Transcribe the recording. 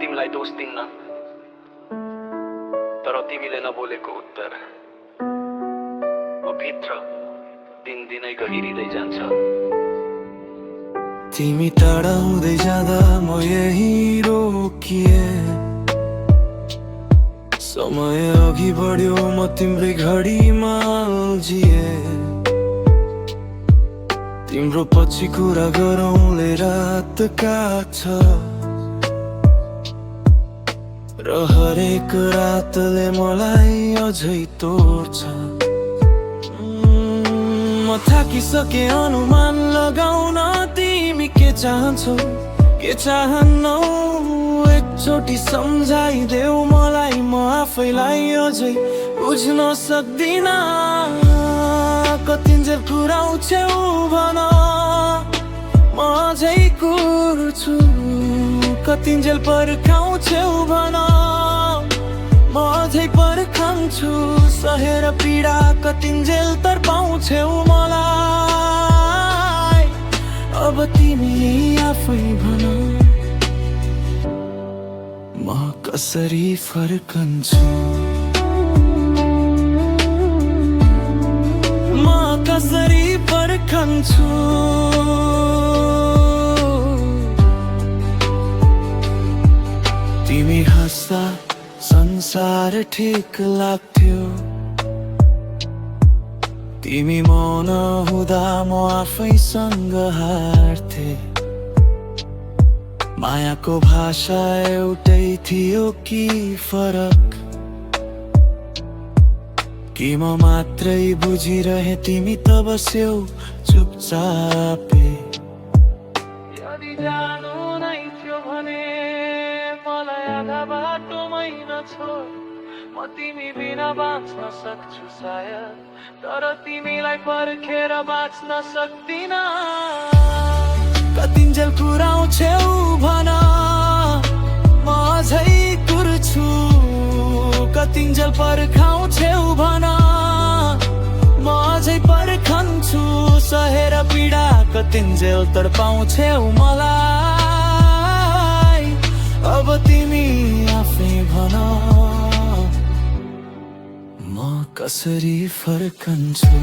तिमीलाई दोष दिन्न, तर तिमीले नबोलेको उत्तर भित्र दिनदिनै गहिरिँदै जान्छ। तिमी टाढा हुँदै जाँदा म यही रोकिए, समय अघि बढ्यो म तिम्रै घडीमा अल्झिए। तिम्रो पछि कुरा गरौँले रात काट्छ र हरेक रातले मलाई अझै तोड्छ। म थाकिसके अनुमान लगाउन, तिमी के चाहन्छौ के चाहन्नौ, एकचोटि सम्झाइदेऊ मलाई, म आफैलाई अझै बुझ्न सक्दिन। कतिन्जेल कुराउँछौ भन, म अझै कुर्छु। कतिन्जेल पर्खाउँछौ भन, म अझै पर्खन्छु। सहेर पीडा कतिन्जेल तर्पाउँछौ मलाई, अब तिमी आफै भन, म कसरी फर्कन्छु। म कसरी फर्कन्छु। तिमी हाँस्दा संसार ठिक लाग्थ्यो, तिमी मौन हुँदा म आफैसँग हार्थे। मायाको भाषा एउटै थियो कि फरक, कि म मात्रै बुझिरहे तिमी त बस्यौ चुपचापे। यदि जानु नै थियो भने मलाई आधा बाटोमै नछोड, म तिमी बिना बाँच्न सक्छु सायद, तर तिमीलाई पर्खेर बाँच्न सक्दिन। कतिन्जेल कुराउँछौ भन, म अझै कुर्छु। कतिन्जेल पर्खाउँछौ भन, म अझै पर्खन्छु। सहेर पीडा कतिन्जेल तडपाउँछौ मलाई, अब तिमी आफै भन, म कसरी फर्कन्छु।